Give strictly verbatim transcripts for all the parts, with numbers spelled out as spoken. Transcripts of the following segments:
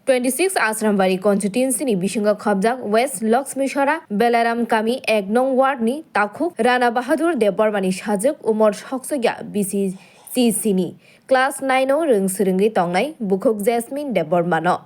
Twenty six Asrambari constituency ni bisingo khobjak West Lakshmisora Belaram Kami ek nong ward ni takhuk Rana Bahadur Debbarma ni sajwk umor soksokya bisi C C ni class nine o rwng swrwngwi tongnai bukhuk Jasmine Debbarma no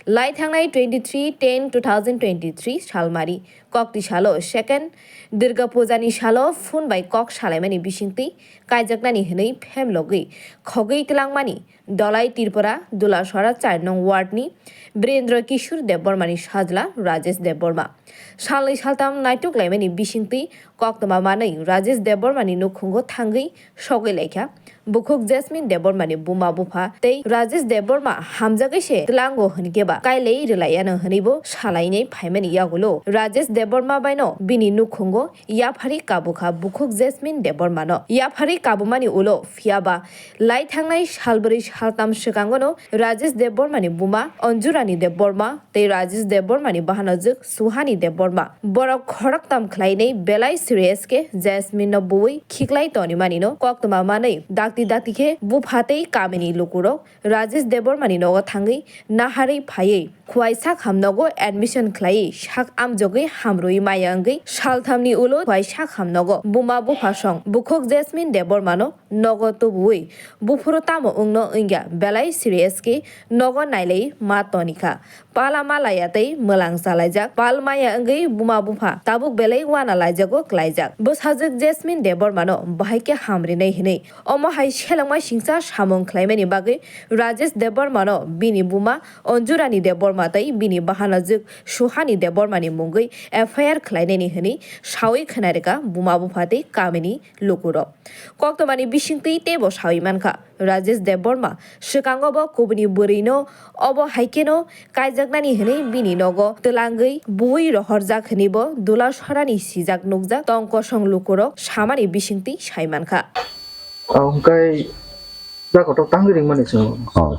lai thangnai twenty three ten two thousand twenty three salmari kokti salo second Durga Puja ni salo phone bai kok salaimani bisingtwi kaijaknani hwnwi phemlogwi khogwi twlangmani Dolai Tripura, Dulasora char nong ward ni Birendra Kishore Debbarma ni sajla Rajesh Debbarma. Salnwi saltam naituk laimani bisingtwi koktwma manwi Rajesh Debbarma ni nukhungo thangwi sogwi laikha. Bukhuk Jasmine Debbarma ni buma bupha tei Rajesh Debbarma hamjagwi se tlango hwnkhe ba kailai rwlaiya no hwnwi bo salainai phaimani yagulo Rajesh Debbarma bai no bini nukhungo yaphari kabukha bukhuk Jasmine Debbarma no. Yaphari kabumani ulo phiya ba lai thangnai salbrwi saltam swkango no Rajesh Debbarma ni buma Anjurani Debbarma tei Rajesh Debbarma ni bahanajwk Suhani Debbarma borok khoroktam khlainai belai serious khe Jasmine no buwi khiklai tonimani no koktwma manwi dakti dakti khe bupha tei kamini lukurok Rajesh Debbarma ni nogo thangwi naharwi phaiwi Khwai sak hamnogo admission khlaiwi sak amjogwi hamrwi maya wngwi salthamni ulo khwai sak hamnogo buma bupha song bukhuk Jasmine Debbarmano nogo tubuwi buphuru tamo wngno wngya belai serious khe nogo nailaiwi ma tonikha. Pala ma laya tei mwlang chalaijak pal maya wngwi buma bupha tabuk belai wana laijago klaijak. Bwsajwk Jasmine Debbarmano bahai khe hamrinai hwnwi omo hai selengma singcha samung khlaimani bagwi Rajesh Debbarmano bini buma Anjurani Debbarma tei bini bahanajwk Suhani Debbarmani mungwi F I R khlainani hwnwi sawi khwnarikha buma bupha tei kamini lukurok. Koktwmani bisingtwi teibo sawi mankha, Rajesh Debbarma swkango bo kubuni bwrwino obo hai kheno kaijaknani hwnwi bini nogo twlangwi buwi rohorjak hwnwi bo Dulasorani sijak nukjak tong kosong lukurok samani bisingtwi sai mankha. Hwnkhe jakotok tangwi ringmani chwng. Oh.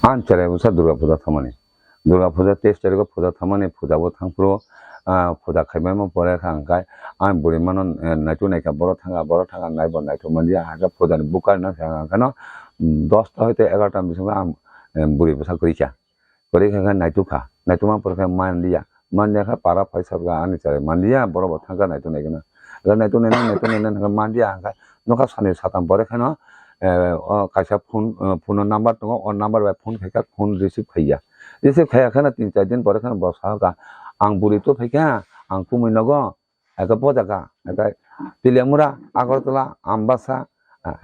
Ang cherai bwsa Durga Puja thangmani. Durga Puja teis tarikho puja thangmani, puja bo thangphuru, ah, puja khaibaima pore kha hwnkhe ang bwrwi mano, eh, naitu naikha, boro thangkha, boro thangkha, naibo naithok manliya, hakhe puja ni bwkha rwna khe ang kheno, mm, dosta hoite egarota bisingo ang, eh, bwrwi bwsa kwrwi kha. Kwrwi kha khe naitukha, naitukma pore khe manliya, manliya khe para phai sabkha ani chwrai manliya, borok bo thangkha naitu naikhe no. Naitu nainani, naitu nainani hwnkhe manliya hwnkhe nokha sani satam pore kheno, eh, o kaisa phone, eh, phone o number tongo, o number bai phone khaikha, phone receive khaiya. Receive khaiya kheno tin char din pore kheno bo sahokha, "Ang bwrwi to phaikha, ang kumui nogo, eke bo jaga, eke Teliamura, Agartala, Ambasa,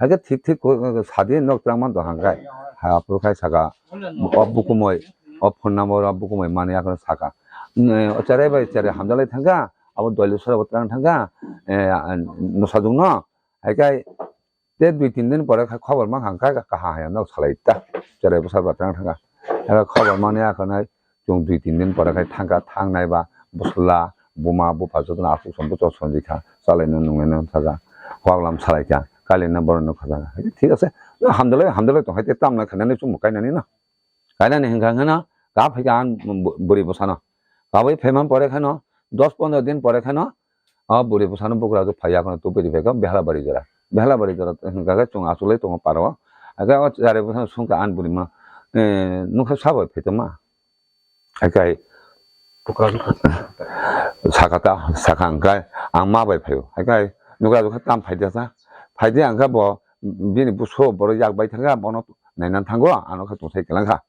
eke thik thik ko, sadi nok twlangma dohang khai." Ha, aphuru khai saka, "O bukumui, o phone number o bukumui mani," akhoro saka. O cherai bai cherai hamjalai thangkha, abo Doilisora bo twlang thangkha, eh, nosajwkno, hai khai Te dui tin din pore khai khobor mankha, hwnkhe kaham haya nok salai ta. Cherai bwsa ba tang thangkha. Abo khobor mani akhonai chwng dui tin din pore khai thangkha, thangnai ba bwsla, buma, bupha jotono aswk song bwswk sonjikha, chalaino nunglaino thangkha, waglam salaikha, kailaino borokno khajana. Thik ase, hamdalai, hamdalai tong hai te tamno khainani chwngbo kainani no. Kainani hwnkha hwnkhe no ka phaikha ang bwrwi bwsano. Kabui phaimani pore kheno dos pondro din pore kheno o bwrwi bwsano bugrajwk phaiya kheno tubui riphaikha Behlabari jora. Behlabari jora hwnkha khe chwng achugwi tongo parao. Hakhe o cherai bwsano swngkha ani bwrwima, eh, nukha sabo phaitoma. Hakhe saka ta, saka hwnkhe ang ma bai phaio. Hakhe nugrajwk khe tam phaidi sa. Phaidi hwnkhe bo bini bwswk borok yak bai thangkha, bono naina thango, ano khe tongthai kwlangkha.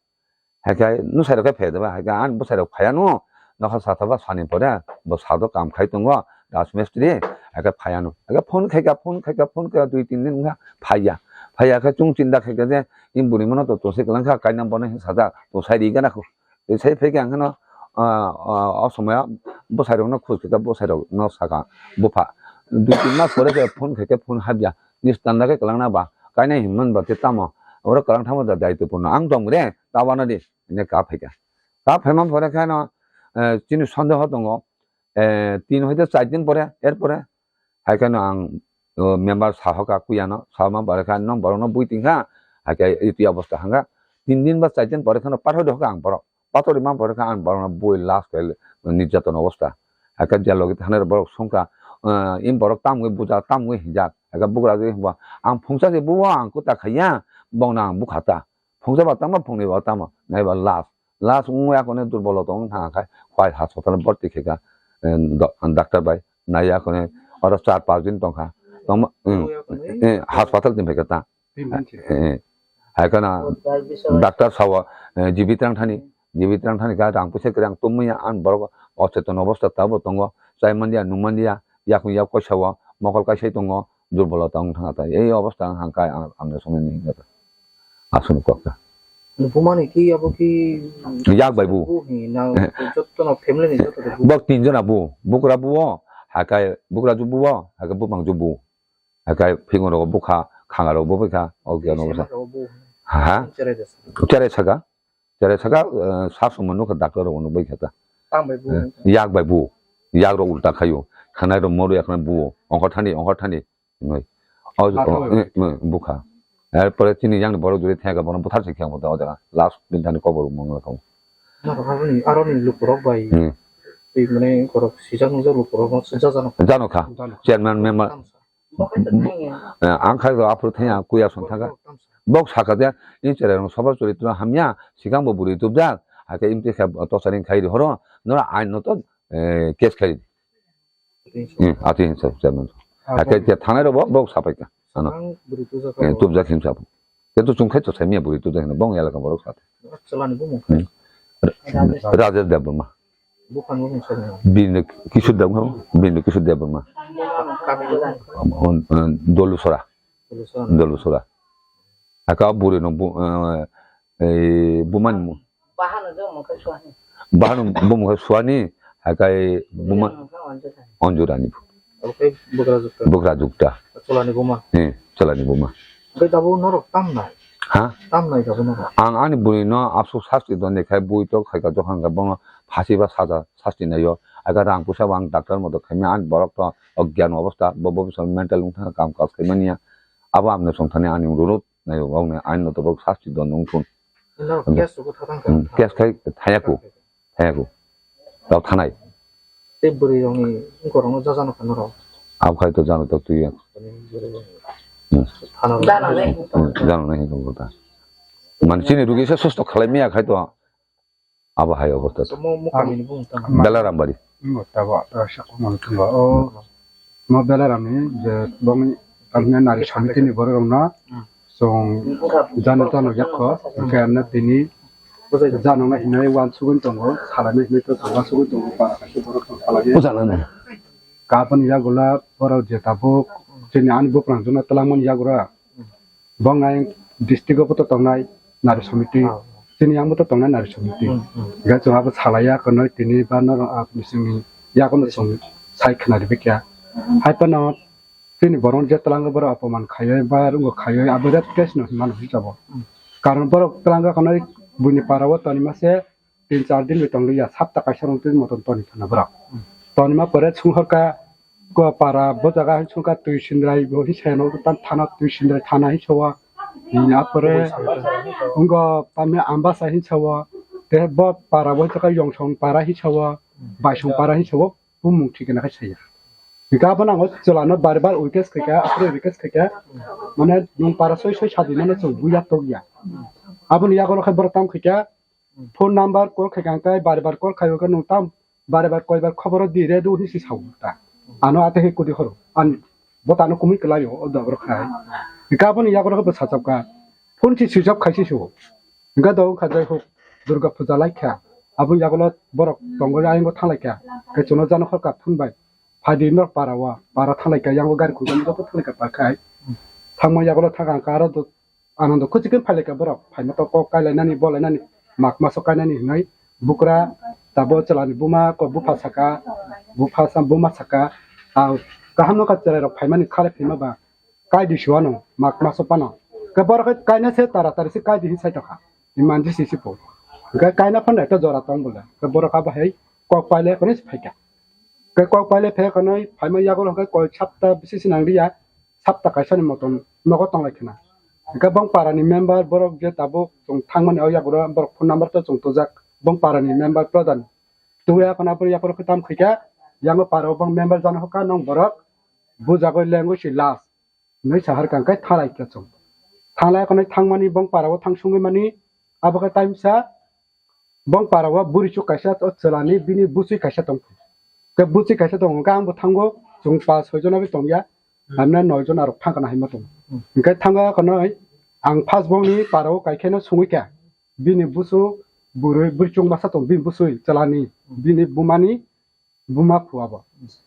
Hakhe nusairok khe phai deba, hakhe ani bwsairok phaiya no, nokha sataba sani pore bo sado kam khai tongo, rajmistri, hakhe phaiya no. Hakhe phone khaikha, phone khaikha, phone khaikha, dui tin din wngkha, phaiya. Phaiya khe chwng chinta khaikha je, "Ni bwrwi mano to tongthai kwlangkha, kainang bono hin sajak, tongthai ri gana kho." Tei sai phaikha ang kheno, ah, ah, o somoyo bwsairokno khus khaikha, bwsairokno sakha, "Bupha, dui tin mas pore khe phone khaikhe phone habya, ni standa khe kwlangna ba, kainai hinmani ba tei tamo, oro kwlang thangma da daitopurno ang tong re, ta uanadi," hwnwi ka phaikha. Ta phaima pore khe no, eh, chini sondeho tongo, eh, tin hoite char din pore, er pore hai khe no ang, o, member sahoka kuya no, sahoma pore khe no borok no bui tingkha, hai khe iti obostha hwnkha. Tin din ba char din pore khe no pathor dohka ang borok, pathor rima pore khe ang borok no bui last khe nirjaton obostha. Hai khe je logi thanai borok songkha, eh, im borok tamwi bujak, tamwi hinjak, hai khe bugra je hwnba ang phungsa se buo ang kuta khaiya, bongno ang bukha ta. Phungsa ba tamo, phungni ba tamo, naiba last. Last wngwi akhone durbolo tong wng thang kha, hospital borti khe kha, eh, do-, doctor bai nai akhone oro char pas din tong kha. Tongma, hmm, hospital tin phaikha ta. Eh, hai khana doctor sawa, eh, G B Trangthani, G B Trangthani kha rang puisa kwrang tumwi ang borok ocheton obostha tabo tongo, chai manliya, nung manliya, yakung yak koisa o mokol kaisai tongo, durbolo tong thang kha ta. Ei obostha ang hangkha ang, ang songni hinwi aswk kok ta. Bumani ki abo ki yak bai bu. Bu hi na jotto no family ni jotto de bu. Bok tin jona bu, bukra bu o, hakai bukra ju bu o, hakai bupang ju bu. Hakai phingo rogo bukha, khanga rogo bupikha, o gyan o sa. Chera saka, chera saka, eh, sa sumano kha doctor rogo nukbai kha ta. Tang bai bu. Eh, yak bai bu, yak rok ulta khayo, khanai rok moru yakna bu, ongkha thani, ongkha thani. Noi. O, o, eh, eh, bukha. Er pore chini yang borok juri theka bono buthar se khyang boda o jaga. Last din thani kobor mong la thang. Naro haroni, aroni lukurok bai. Hmm. Tei mane korok sijak nujak lukurok no sijak jano. Jano kha. Jano. Chairman member. Tamsa. Eh, ang kha aphuru thaya kuya song thaka. Tamsa. Bok saka de in chera rong soba chori tu hamya sikang bo buri tu jak. Hake imti kha tosaring khai ri horo. Nora ain no to, eh, case khai. Hmm, ati hinsa chairman. Ake te thanai rok bo, bo sapai ka. Ano. Ang bwrwi tubjak. Eh, tubjak hinsa. Te to chung khai to sai miya bwrwi tubjak hinsa. Bong yala ka borok sa. Chalani bumung. Hmm. Rajesh Debbarma. Bukan bumung sa. Bini Kishore Debbarma. Bini Kishore Debbarma. Kami bukan. On, on, Dolusora. Dolusora. Dolusora. Aka buri no bu, eh, eh, bumani mu. Bahano jo mokhe suani. Bahano bumung khe suani, hakai buma. Bumung khe Anjurani. Anjurani. Oke, bugra jukta. Bugra jukta. Cholani buma. Eh, cholani buma. Oke, dabu norok tam nai. Ha? Tam nai dabu norok. Ang ani buri no asuk sasti don de khai bui to khai ka johan ka bono phasi ba saja sasti nayo. Aga rang pusa bang doctor moto khai me an borok to ogyan obostha bo bo mental wng thang kam kas khai mania. Abo amne song thani ani rurut. Nayo bokni ain no to bok sasti don nung thun. Norok case rwgwi thang thang. Hmm, case khai thaya ku. Thaya ku. Rok thanai. Tei bwrwi rokni wngkor rokno ja jano kha norok. Abo khai to jano to twi ya. Bwrwi rokni. Hmm. Thana rok. Hmm, jano nai hinwi tong kha ta. Man chini rugi se susto khalai miya khai to. Abo hai obostha. Mo, mo kami ni bung tang. Belaram bari. Mo tabo, tabo sakmani thangba. O, mo Belaram ni je bongni tamni nari samiti ni borok rokno song jano jano yakho, hingke ano tini jano na hinai wan sugun tongo, salai na hinai to song wan sugun tongo, para kaisa borok tong salai. O jano na. Kapani yagola borok je tabuk chini ani buprang jona twlangmani yagra. Bong nai district o boto tongnai nari samiti. Oh. Chini yang boto tongnai nari samiti. Hmm, hmm. Ga chwng abo salaya konoi tini ba norok ap nisingni yakono chwng sai khwnari bikya. Hai phano chini borok je twlango borok apoman khaioi ba rungo khaioi abo red case no hinmano hisabo. Hmm. Karon borok twlango konoi buini para o tonima se tin char din bai tongli ya, sapta kaisa rong twi motom toni thana borok. Hmm. Tonima pore chhunghorka ko para bo jaga hin chhungkha twi sindrai bo hin sayano tan thana twi sindrai thana hin sawa. Apore ungo tamni ambasa hin sawa. Te bo para bo jaga yongsong para hin sawa. Baisong para hin sawa. Bumung thikena khai saya. Hingke abo nango chwlano bar bar request khaikha, apore request khaikha. Mane nwng para soi soi sadi mano chwng buya tokya. Aboni yago khai borok tam khaikha. Phone number call khai kang kai bar bar call khai khe nwng tam bar bar koi bar khoboro di re do hi si sao ta. Ano ate he kudi horo. An bo tano kumui kelai o do bro khai. Hingke aboni yago rok bo sachap ka. Phone si switch off khai si so. Hingke do kha jai ho Durga puja lai kha. Abo yago lo borok tongo ayang bo thanglai kha. Ke chuno jano hor ka phone bai. Phai di nok para wa. Para thanglai kha yang bo gari khungkam joto thanglai kha ta khai. Thangma yago lo thang kha aro do Anando kwchwkhe phailai kha borok, phaima to kok kailainani, bolainani, mak maso kainani hinwi bukra tabo chwlani buma kok bupha saka, bupha sa-, buma saka, a kaham no kha chwrairok phaimani khalai phaima ba kaidi suano, mak maso pano. Khe borok khe kaina se tara tari se kaidi hin sai tokha, imanji si sipo. Khe kaina phano ekta jora tong bole, khe borok abo hai kok pailai phano se phaikha. Khe kok pailai phai khwnwi phaima yago hwnkhe koi sapta bisi se nanglia, sapta kaisani motom nogo tonglai khna. Hwnkhe bong parani member borok je tabuk chwng thangmani o yago borok phone number to chwng tujak, bong parani member pradhan. Twi akhon aboni yago khe tam khaikha, yango para o bong member jana hwkha nong borok bujagwi lengwi si last. Hinwi sahar kang khe thalai khe chwng. Thalai khwnwi thangmani bong para o thang sungwi mani abo khe time sa Bong para o buri chuk kaisa o chwla ni bini bwswi kaisa tong. Ke bwswi kaisa tong, hwnkhe ang bo thango, chwng pas soi jona bai tong ya. Hamya noi jon arok thang kana hai ma tong. Hmm. Hwnkhe thango kanai ang first bong ni para o kaikhe no sungwi kha. Bini bwswi bwrwi bwrwi chuk masa tong, bini bwswi chwla ni, bini buma ni buma khu abo.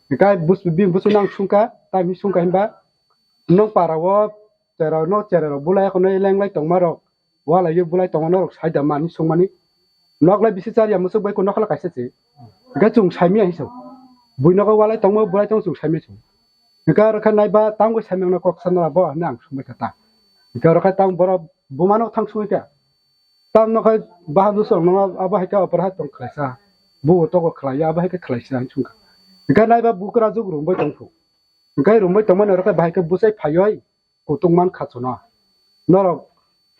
Hwnkhe bus-, bini bwswi no ang sungkha, tai hinwi sungkha hinba, nwng para o chera no chera rok bulai kheno lenglai tongma rok, walai yo bulai tongma norok saida mani sungmani. Nok lai bisi chariya musuk bai ko nokla kaisa se. Hwnkhe chwng saimya hinwi sung. Bui nogo walai tongma bulai tong chwng saimya sung. Hwnkhe aro khe naiba tangwi saimya no kok sanra bo hinwi ang sungbai kha ta. Hwnkhe aro khe tang borok buma no thang sungwi kha. Tam no khai baham no song no abo hai khe opor hai tong khlaisa. Bu togo khlaiya abo hai khe khlaisa hinwi sungkha. Hwnkhe naiba bukra juk rumbai tongphu. Hwnkhe rumbai tongmani oro khe bahai khe bwsai phaiwi kutung man kha chuno. Norok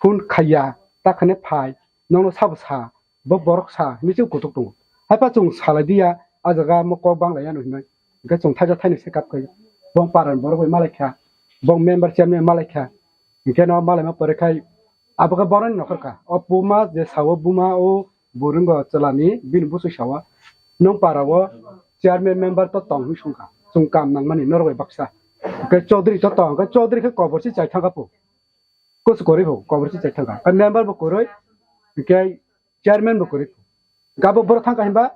phone khaiya, ta khane phai, nono sabo sa, bo borok sa hinwi se kutuk tongo. Haipa chwng salai diya, a jaga mo kok bang laiya no hinwi. Hwnkhe chwng thaisa thainwi se kap khai. Bong paran borok bai malai kha, bong member chairman malai kha. Hwnkhe no malaima pore khai abo khe boroni nokhor kha. O buma je sao buma o burungo chwlani bini bwswi sao. Nwng para o chairman member to tong hinwi sungkha. Chwng kam nangmani norok bai baksa. Hwnkhe Chaudhary to tong, hwnkhe Chaudhary khe kobor se chai thangkha po. Kusu kwrwi bo kobor se chai thangkha. Hwnkhe member bo kwrwi, hwnkhe chairman bo kwrwi. Gabo borok thangkha hinba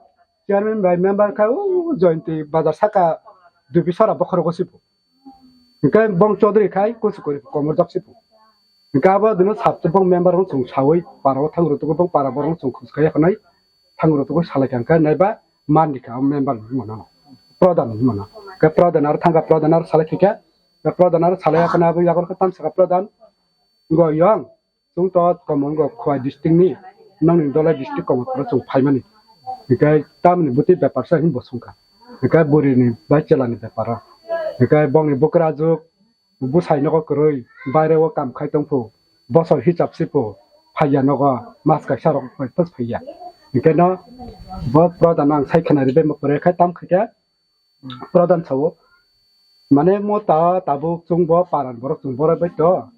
chairman bai member kha o Jayanti bazar saka Duipisora bokhorogo se bo. Hwnkhe bong Chaudhary khai kusu kwrwi komor jok se bo. Hwnkhe abo dino sabto bong member rok chwng sawi para o thang rwtugwi bong para borok chwng khus khai khwnai thang rwtugwi salai kha hwnkhe naiba mandi kha o member ni hwnmano. Pradhan ni hwnmano. Hwnkhe pradhan aro thangkha pradhan aro salai kha khe pradhan aro salai khwnai abo yago khe tamsaka pradhan. Go yong. Chwng to Komolgok Khowai district ni, nokni Dholai district Komolpur o chwng phaimani. Hwnkhe tamni bwtwi bepar se hinwi bo swngkha. Hwnkhe bwrwini bai chwlani bepar o. Hwnkhe bongni bwkrajwk bwsai nogo kwrwi baire o kam khai tongphu. Bosor hisab se phu phaiya nogo mas kaisa rok bai phas phaiya. Hwnkhe no bo pradhan ang sai khwnari bai ma kwrwi khai tam khaikhe Pradhan sao, mane mo ta tabuk chwng bo paran borok chwng borok bai to,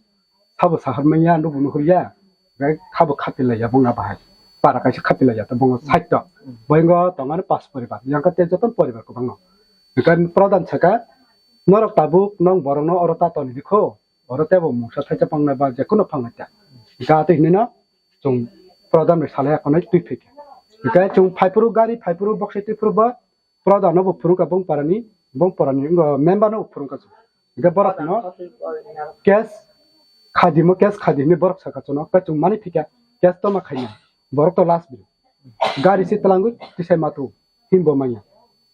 sabo sahar manya nubu nuhur ya, gai khabo khapi lai ya bongna bahai, para kaisa khapi lai ya to bongo side to, boingo tongani pas poribar, yang kate joto poribar kwbangno. Hwnkhe Pradhan saka, norok tabuk nong borokno oro ta toni dikho, oro tebo mungsa thaisa phangnai ba jekono phangnai ta, hwnkhe atwi hinwi no chwng Pradhan bai salai akonai twi phikha. Hwnkhe chwng phaiphuru gari phaiphuru bokse twiphuru bo, Pradhan no bo phurungkha bong parani, bong parani, wngkha member no bo phurungkha chwng. Hwnkhe borok no case khadi mo case khadi hinwi borok sakha chwngno, khe chwng mani phikha case toma khaina. Borok to last bini. Gari se twlangwi tisai matu himbo manya.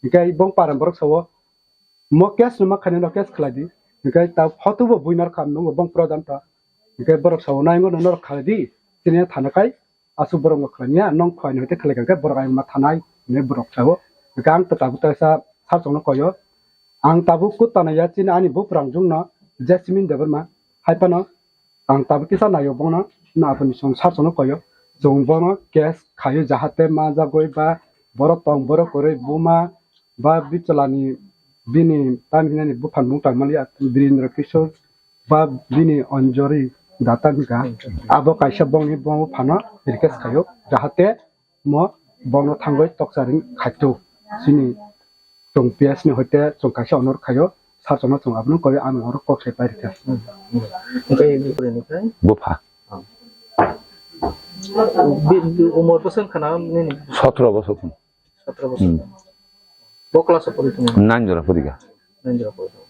Hwnkhe bong parani borok sao mo case no ma khaina no case khlai di. Hwnkhe ta photo bo buinar kha nungo bong Pradhan ta. Hwnkhe borok sao naingo no norok khlai di. Chini thana khai aswk borok no khlai ya, nong khwai no tei khlai kha khe borok ayang ma thanai hinwi borok sao. Hwnkhe ang ta tabuk ta sa sar chwngno koyo. Ang tabuk kut tana ya chini ani buprang jung no Jasmine Debbarma hai phano ang tabuk kisa naio bono na aphani song sar chwngno koyo. Chwng bono case khaio jahate ma jagoi ba borok tong borok kwrwi buma ba bichalani bini tam hinani buphang bung tang mali Birendra Kishore ba bini Anjali Data hinka abo kaisa bongni bongbo phano request khaio jahate mo bongno thangwi tokcharing khaito chini chwng P S ni hoite chwng kaisa onor khaio sar chwngno chwng abono koi ano oro kok sai pai rikha. Bupha. Umor bwswk khana nini? Sotro bosor khun. Sotro bosor. Hmm. Bo class o pori tongo? Nine jora pori kha. Nine jora pori tongo.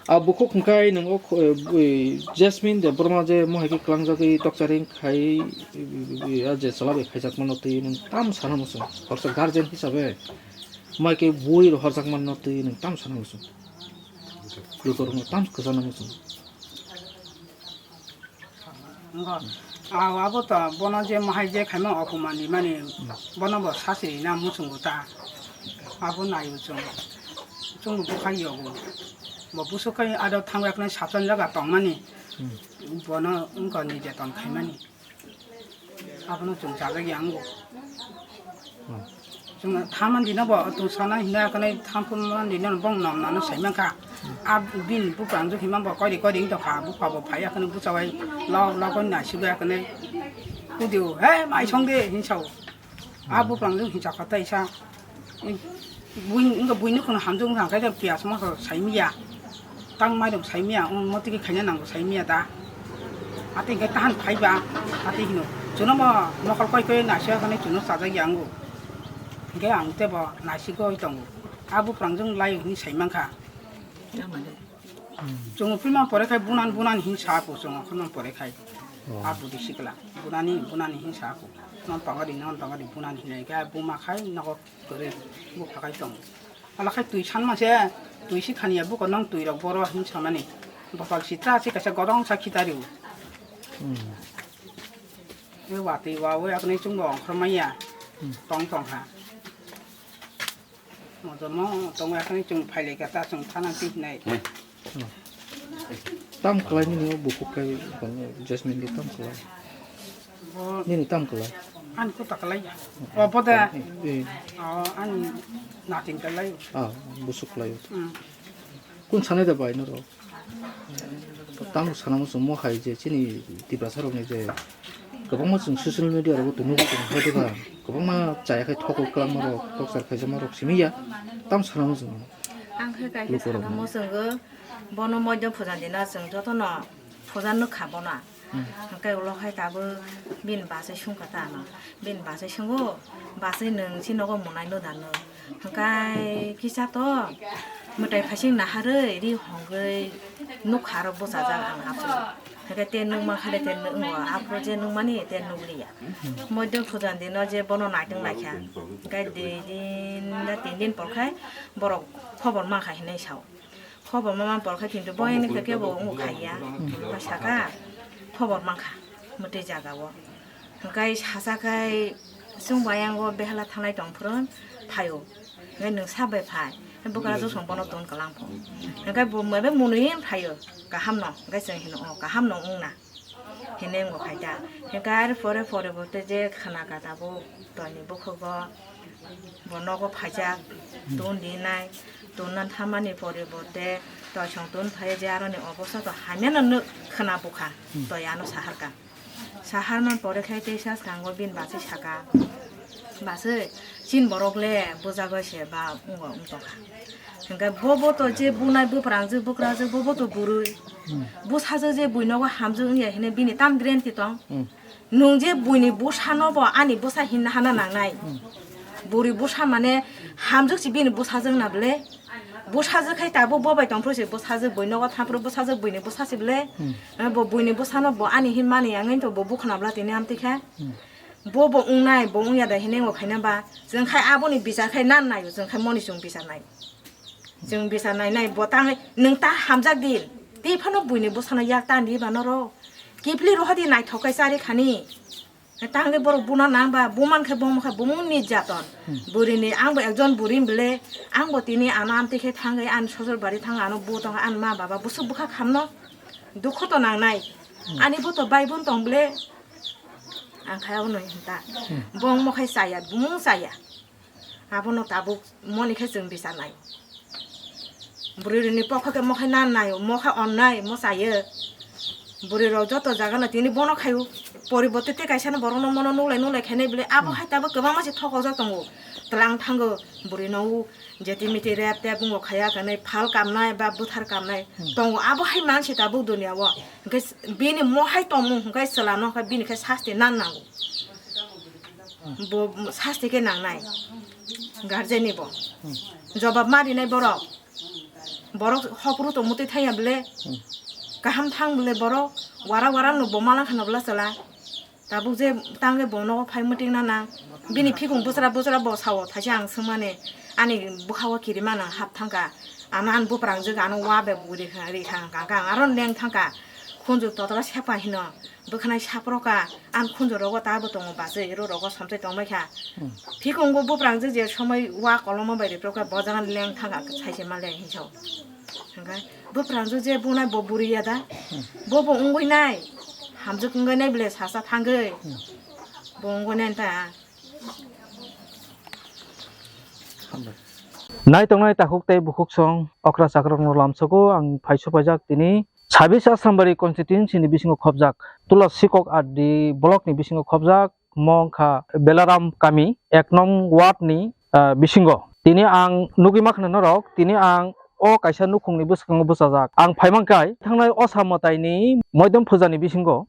A bukhuk hwnkhe nwng o khu-, eh, bui Jasmine Debbarma je mohai khe klangjagwi tokcharing khai, eh, eh, eh, je chwla bai khaijak mano twi nwng tam sana muchung. Horsa guardian hisabe mai khe bui rw horjak mano twi nwng tam sana muchung. Lukurokno tam kwchana muchung. Ngo, a-, abo to bono je mohai je khaima opomani mani bono bo sasiri na muchungo ta. Abo naio chwng. Chwng bo bukhai yogo. Bo busuk khai ado thangwi khwnai sapan jaga tongmani. Hmm. Bono wngkha nijeton khaimani. Abono chwng chajak ya wngo. Hmm. Chwng thaman dino bo tungsana hinna khwnai thampun man dino bong nom nano saimankha. A bini buphang jwk hima bo koiri koiri wng tongkha, bupha bo phai ya khwna bwsawai lok lok wng naisugwi ya khwna, "Kudio, he mai song de," hin sao. A buphang jwk hin sakha taisa. Buini, wngkha buini khwna hamjwk wngkha, khe piyaj moso saimiya, tang mairum saimiya, wng motiki khaina nango saimiya da. Ate hingke tahan phaiba, ate hino, "Chuno mo mokol koi koi naisugwi ya khwna chuno chajak ya wngo." Hingke ang tebo naisigwi tongo. A buphang jwk lai hwnwi saimankha. Chwng philma pore khai bunan bunan hin sa ko chwng khoroknw pore khai. Oh. A budi sikla bunani bunani hin sa ko. Non tongari non tongari bunani hinai khe buma khai nogo kwrwi bupha khai tong. Ala khai twi sanma se twi si khaniya buko nong twi rok boro hin samani. Botol sitra se kaisa godong sa khitari. Hmm. E watwi wawi akni chwngbo ongkhormaya. Hmm. Tong tong kha. Mojomo tongo, akhani chwng phailaikha ta chwng thana twi hinai. Tam kwlai nini o bukhuk khe Jasmine khe tam kwlai. Bo nini tam kwlai. Ani kota kwlai. O bo de. Eh. O ani natin kwlai. Ah, busuk kwlai. Hmm. Kun sanai da bai norok? Tamo sana muchung mo hai je chini Tiprasa rokni je kwbangma chwng social media rogo tong nugwi tong hai diba, kwbangma chaya khai thokol kwlangma rok, tokchar khaijakma rok simi ya, tamo sana muchung. Ang khe kaisa sana muchungo, bono moido phuja dina chwng jotono phuja nukha bono. Hmm. Hwnkhe ulo hai tabuk bini bachai songkha ta ano. Bini bachai songo, bachai nwng si nogo monai no dano. Hwnkhe kisa to mwtai phaising naharwi ri hongwi nukha aro bwchajak ang aphuru. Hwnkhe te nukma khe te nukgo, aphuru je nukmani te nukliya. Moido phuja dino je bono naitung laikha. Hwnkhe dui din na tin din por khai borok khobor mankha hinwi sao. Khobor ma man por khe kintu boyani khe kebo wng khaiya. Ba saka khobor mankha mwtwi jaga o. Hwnkhe sacha khai chwng bai ang o behala thanglai tong phuru phaio. Hwnkhe nwng sa bai phai. Bwkra jwk song bono ton kwlang pho. Hwnkhe bo mebe mwnwi phaio. Kaham no. Hwnkhe chwng hino o kaham no wngna. Hene wngkha khaida. Hingke ari pore pore bo tei je khana ka tabuk toini bukhugo bo nogo phaijak, hmm, ton dinai, tonna thamani pore bo te toisong ton phai je aroni obosta to hamya no nuk khana bukha, hmm, toi ano sahar ka. Sahar man pore khai tei sa skango bini bachai saka. Bachai, chini borok le bujagoi se ba wngwa wng tongkha. Hingke bo bo to je bunai bwprangjwk bwkrajwk bo bo to bwrwi. Hmm. Bwsajwk je bui nogo hamjwk wngya hine bini tam guarantee tong? Hmm. Nwng je buini bwsano bo ani bwsa hinna hana nangnai. Hmm. Bwrwi bwsa mane hamjwk si bini bwsajwk na bwle. Bwsajwk khai tabuk bo bai tongphuru se bwsajwk bui nogo thaphuru bwsajwk buini bwsa si bwle. Hmm. Eh, bo buini bwsano bo ani hin mani yangwi to bo bukhna bwla tini amtwi khe. Hmm. Bo bo wngnai, bo wngya da hinwi wngkha khaina ba, chwng khai aboni bichar khai nan naio, chwng khai moni chwng bichar nai. Chwng bichar nai nai, bo tangwi nwng ta hamjak di, tei phano buini bwsano yak ta di ba norok. Kipli roho di naithok khai chari khani. Tangwi borok buna nang ba, buman khai bomo khai bumung ni jaton. Hmm. Burini, ang bo ekjon buri bwle, ang bo tini ano amtwi khe thangwi ani sosor bari thang ano bu tong ani ma baba busuk bwkha khamno. Dukho to nangnai. Hmm. Ani bo to bai bon tong bwle. Ang khai abono hinta. Hmm. Bo wngmo khai chaya, bumung chaya. Abono tabuk moni khai chwng bichar nai. Bwrwi rwni pokho khe mo khai nan nai, mo khai on nai, mo chayo. Bwrwi rok joto jaga no tini bono khaio. Poriborte tei kaisa no borok no mono nuklai nuklai khainai bwle abo, hmm, hai tabuk kwbangma se thokojak tongo. Twlang thango bwrwi no u jeti miti rep tep wngbo khaya khanai phal kamnai ba bwthar kamnai, hmm, tongo. Abo hai mansi tabuk dunia o. Hwnkhe bini mo hai tongmung hwnkhe chwla no hwnkhe bini khe sasti nan nango. Bo sasti khe nangnai guardian ni bo. Hmm. Jobab ma rinai borok. Borok hokru tongmutwi thangya bwle. Hmm. Kaham thang bwle borok. Wara wara no bo malang khana bwla chwla. Tabuk je tangwi bo nogo phai mwtwng nana. Bini phikung bwsra bwsra bo sao thaisa ang swngmani. Ani bwkhao kirima nang hap thangkha. Ano ani bwprangjwk ano wa bai bugui rikha rikha hwnkha hwnkha ang aro leng thangkha. Khunju totla sepa hino. Bwkhanai saproka, ang khunju rogo ta bo tongo bachwi, ro rogo somtwi tongbai kha. Hmm. Phikungo bwprangjwk je somoi wa koloma bai ripro kha, bo jaga leng thang kha, sai se ma leng hinsa o. Hwnkhe bwprangjwk je bunai bo buri ya da, hmm, bo bo wngwi nai, hamjwk wngwi nai bwle sasa thangwi, hmm, bo wngwi nai ta. Hambai. Nai tongnai takhuk tei bukhuk song okra chakrokno lamsogo ang phaisu paijak tini sabis Asrambari constituency ni bisingo khobjak Tulasikok R D block ni bisingo khobjak mo wngkha Belaram kami ek nong ward ni, ah, bisingo. Tini ang nugwi mankha norok, tini ang o kaisa nukhungni bwskango bwchajak. Ang phaimang kai thangnai osa mwtaini moidom phuja ni bisingo,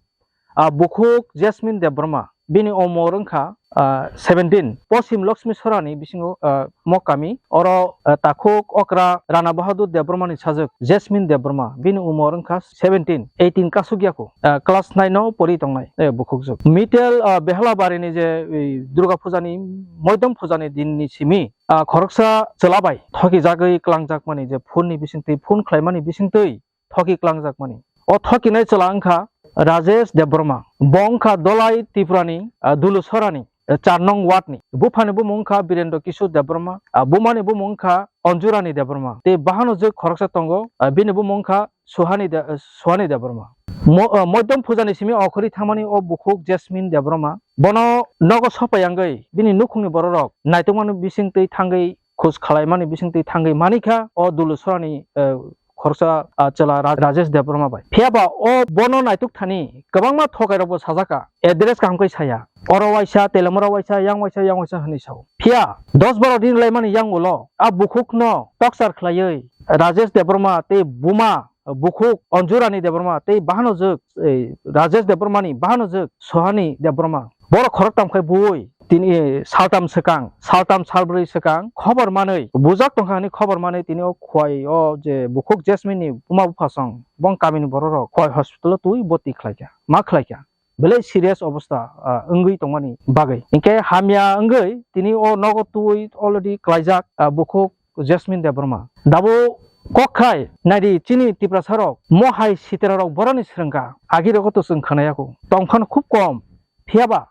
ah, bukhuk Jasmine Debbarma, bini umor wngkha, ah, seventeen. Posim Lakshmi Sorani bisingo, ah, mo kami. Oro, ah, takhuk okra Rana Bahadur Debbarma ni sajwk Jasmine Debbarma, bini umor wngkha seventeen, eighteen kasuk yaku. Ah, class nine o pori tongnai, eh, bukhukjwk. Mitel, ah, Behalabari ni je, eh, Durga Puja ni, Moidom Puja ni din ni simi, ah, khoroksa chwla bai thoki jagwi klangjak mani je phone ni bisingtwi, phone khlai mani bisingtwi thoki klangjak mani. O thokinai chwla wngkha Rajesh Debbarma. Bo wngkha Dolai Tripura ni, ah, Dulusorani, ah, char nong ward ni. Buphani bumung wngkha Birendra Kishore Debbarma. Ah, bumani bumung wngkha Anjurani Debbarma. Tei bahano jwk khoroksa tongo, ah, bini bumung wngkha Suhani De-, ah, Suhani Debbarma. Mo-, ah, Moidom Puja ni simi okhori thangmani o bukhuk Jasmine Debbarma. Bono nogo sopai yangwi bini nukhungni bororok naitokmani bisingtwi thangwi khoj khwlaimani bisingtwi thangwi manikha o Dulusorani, eh, khoroksa, ah, chwla Ra-, Rajesh Debbarma bai. Phiya ba o bono naituk thani kwbangma thokairokbo sajaka, address kaham khe saya. Oro waisa, Telamura waisa, yang waisa, yang waisa hwnwi sao. Phiya dos baro din laimani yang ulo a bukhukno torture khlaiwi Rajesh Debbarma tei buma bukhuk Anjurani Debbarma tei bahano jwk, eh, Rajesh Debbarmani bahano jwk Sohani Debbarma. Borok khoroktham khai bui tini, eh, saltham swkang, saltham salbrwi swkang khobor manwi bujak tongkha hwnwi khobor manwi tini o Khowai o je bukhuk Jasmine ni buma buphasong bong kamini bororok Khowai hospital o twi boti khlaikha, ma khlaikha. Belai serious obostha, ah, wngwi tongmani bagwi. Hinkhe hamya wngwi tini o nogo twi already klaijak, ah, bukhuk Jasmine Debbarma. Dabu kok khai naidi chini Tiprasa rok mo hai sitra rok boroni swrwngkha, agi rogo to chwng khwnaya kho. Tongphano khub kom, phiya ba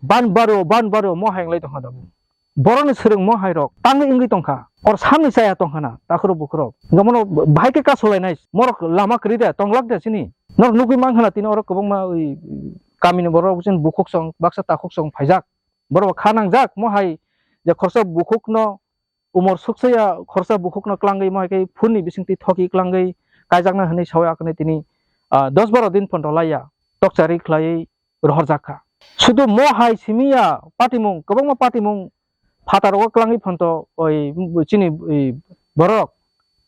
ban baro, ban baro mo hai wngwi tongkha dabu. Boroni swrwng mo hai rok tangwi wngwi tongkha. Or samni chaya tongkha na takhurok bukhurok. Hinkhe mono bahai khe kasulainai, morok lama kwrwi de, tonglak de chini. Norok nugwi mankha na tini oro kwbangma oi kamini borok chini bukhuk song, baksa takhuk song phaijak. Borok kha nangjak mo hai je khoroksa bukhukno umor suksaya khoroksa bukhukno klangwi mo hai khe phone ni bisingtwi thoki klangwi kaijakna hwnwi sawi akhne tini, ah, dos baro din pon rwlaiya tokchari khlaiwi rohorjak kha. Sudu mo hai simi ya patimung, kwbangma patimung phataro klangwi phonto oi chini, oi borok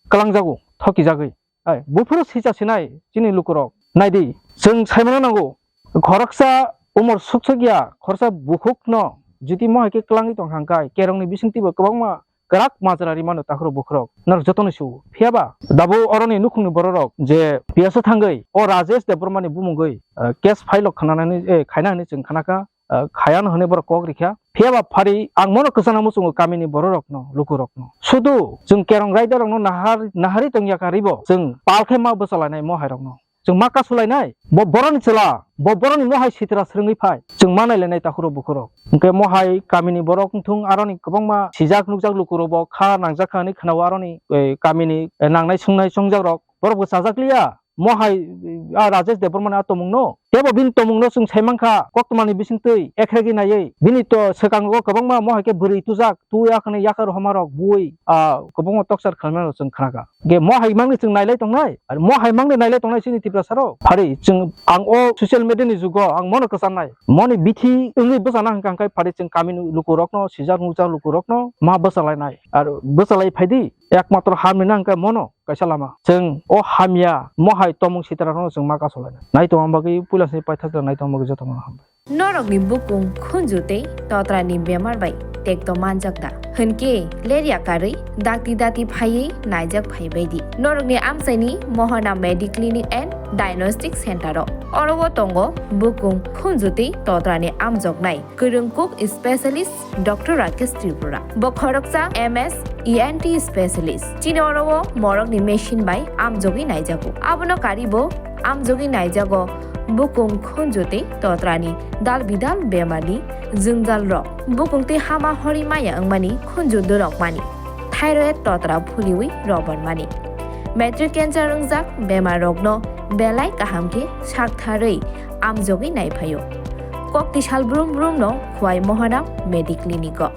klangjago, thokijagwi. Ai, buphuru sisa sinai chini lukurok. Naidi, chwng saimano nango, khoroksa umor suksuk ya, khoroksa bukhukno jodi mo hai khe klangwi tongkha hwnkhe, kerongni bisingtwibo kwbangma kwrak majra rimano takhurok bukhurok. Norok jotono sio. Phiya ba, dabu oroni nukhungni bororok je piyasa thangwi, o Rajesh Debbarmani bumungwi, eh, case file o khananani, eh, khaina hwnwi chwng khanakha. Ah, khayano hwnwi borok kok rikha. Phiya ba phari ang mono kwchana muchungo kamini bororokno, lukurokno. Sudu chwng kerong raidarokno nahar-, nahari tongya karibo chwng pal khe ma bwchalainai mo hairokno. Chwng ma kasulainai. Bo boroni chwla, bo boroni mo hai sitra swrwngwi phai. Chwng ma nailainai takhurok bukhurok. Hinkhe mo hai kamini borok wngthung aroni kwbangma sijak nukjak lukurokbo kha nangjak kha hwnwi khwnao aroni, eh, kamini, eh, nangnai sungnai chongjakrok. Borok bo chajakliya. Mo hai, ah, Rajesh Debbarmani ah tomungno. Tebo bini tomungno chwng sai mankha, koktwmani bisingtwi ekhregi naiwi. Bini to swkango kwbangma mo hai khe bwrwi tujak, twi akhani yakar homarok bui, ah, kwbangma tokchar khlainai chwng khnakha. Ge mo hai mangni chwng nailai tongnai, ar mo hai mangni nailai tongnai chini Tiprasarok. Phari chwng ang o social media ni jugo ang mono kwcharnai. Moni bithi wngwi bwchana hwnkha hwnkhe phari chwng kamini lukurokno, sijak nukjak lukurokno ma bwchalainai. Ar bwchalai phaidi, ekmatro hamni nang khe mono. Kaisa lama. Chwng o hamya, mo hai tomung sitra rokno chwng ma kasulaina. Nai tongma bagwi puila sini paithak nai tongma bagwi jotono hambai. Norokni bukung khunju tei totrani bemar bai tekto manjak da? Hwnkhe lerya karwi dakti dati phaiwi naijak phai baidi. Norokni amchaini Mohana Mediclinic and Diagnostic Center o. Oro o tongo bukung khunju tei totrani amjoknai kwrwng kuk specialist Doctor Rakesh Tripura. Bo khoroksa M S E N T specialist. Chini oro o morokni machine bai amjogwi naijago. Abono karibo amjogwi naijago bukung khunju tei totrani dal bidal bemarni jwngjal rok. Bukung tei hama hori maya wngmani khunju dorok mani. Thyroid totra phuliwi robar mani. Matric cancer wngjak bemar rokno belai kaham khe sak tharwi amjogwi naiphaio. Kok tisal brum brum no Khowai Mohana Mediclinic o.